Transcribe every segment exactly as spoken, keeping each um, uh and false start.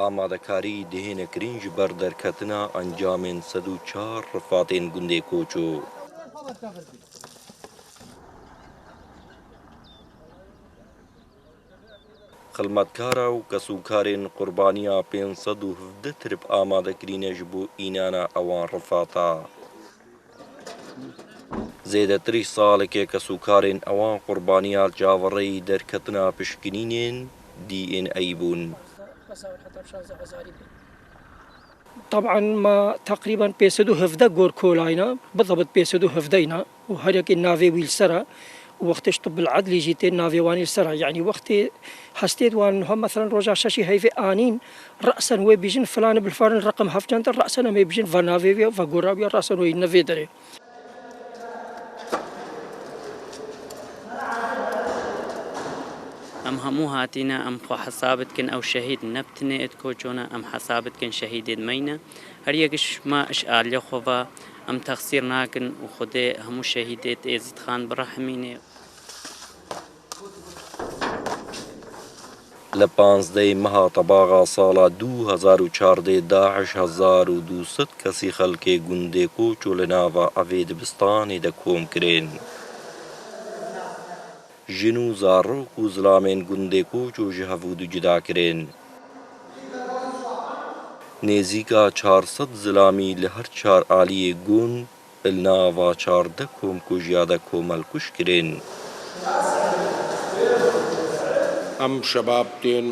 Amadekarî dihêne kirin ji ber derketina encamên sed û çar rifatên gundê Koço. Xilmetkara û kesûkarên qurbaniya pênc sed û hevdeh tirp amade kirîne ji bo înana ewan rifata. Zêdetirî salekê kesûkarên ewan qurbaniya çaverêyî derketina pişkinînên D N A bûn. Teban ma teqrîben pênc sed û hevdeh gor kolayna, bizabt pênc sed û hevdeh îna û her yekê navê wî li ser e û wextê ji Tibil Edlî jî tê navê wanî li ser e. Yanî wextê hestê wan niha meselen roja şeşî heyvê anîn, resen wê bîjin filan bil farin reqim hevçend e, resen em ê bîjin va navê wî ye, va gora wî ye, resen wê ne vê derê. Em hemû hatîne, em xwe hesab dikin, ew şehîd ne bi tinê êd Koço ne, em hesab dikin şehîdêd me ne. Her yek ji me ji aliyê xwe ve em texsîr nakin û Xwedê hemû şehîdêd Êzîdxan birehimînê. Li panzdehê meha Tebaxa sala du hezar û çardeh DAIŞ hezar û du sed kesî xelkê gundê Koço li nava evê dibistanê de kom kirin. Jin û zarok û zilamên gundê Koço ji hevûdu cuda kirin. Nêzîka çar sed zilamî li her çar aliyê gund li nava çardeh komkujiya de komelkuj kirin. Em şebab tên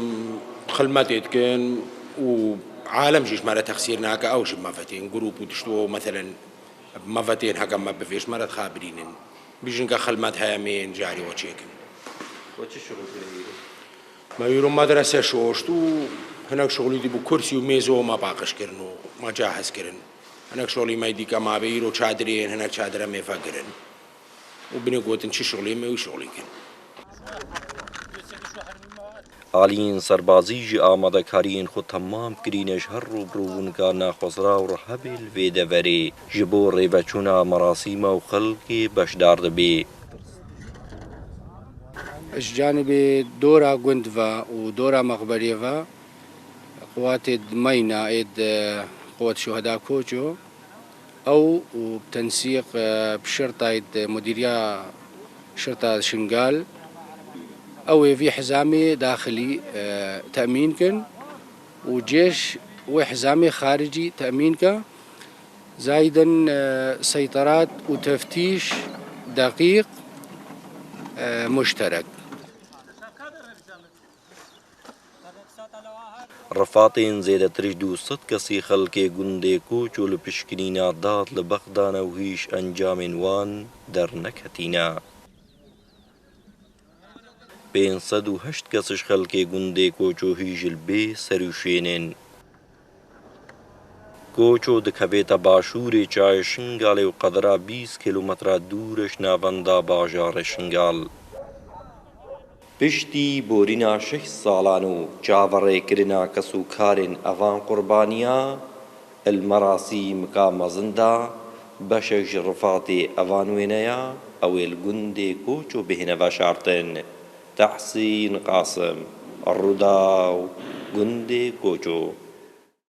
xilmetê dikin û alem jî ji me re texsîr nake, ew ji me ve tên, grûp û tişt û, meselen, me ve tên, heke me bivê ji me re dixabirînin. Bîjin ke xilmet heye, meyên carî we çêkin. We çi şixul kiriye îro? Me îro medrese şoşt û hinek şixulî dî bû, kursî û mêz û me paqij kirin û me cahiz kirin. Hinek şixulî me dîke mabe, îro çadirê yên, hinek çadire me vegirin. Û binê gotin çi şixulê me wî şixulî kin. Aliyên serbazî jî amadekariyên xwe temam kirîne ji her rûbirûbûnika naxwazra û rehebê li vê deverê ji bo rêveçûna merasîma û xelkê beşdar dibe. Ji canibê dora gund ve û dora mexberiyê ve quwatê me yî ne êd, e, quwet şuheda Koço. Ew û bi tensîq, e, bi şirtayê di mudîriya şirta Şingal, ew ê vî hizamê daxilî, e, temîn kin û cêş wê hizamê xaricî temîn ke. Zayden, e, seyterat û teftîş deqîq, e, muşterek. Rifatên zêdetir ji du sed kesî xelkê gundê Koço li pişkinîna dad li bexdane û hîş encamên wan derneketîne. Pênc sed û heşt kes ji xelkê gundê Koço hî ji li bê serûşênên. Koço dikevête başûrê çayê Şingalê û qedera bîst kîlometre dûr e ji navenda bajarê Şingal. Piştî borîna şeş salan û çaverêkirina kesûkarên evan qurbaniya, li merasîmika mezin de beşek ji rifatê evan wêneya ew ê li gundê Koço bihêne veşartin. Tehsîn Qasim, Rûdaw, gundê Koço.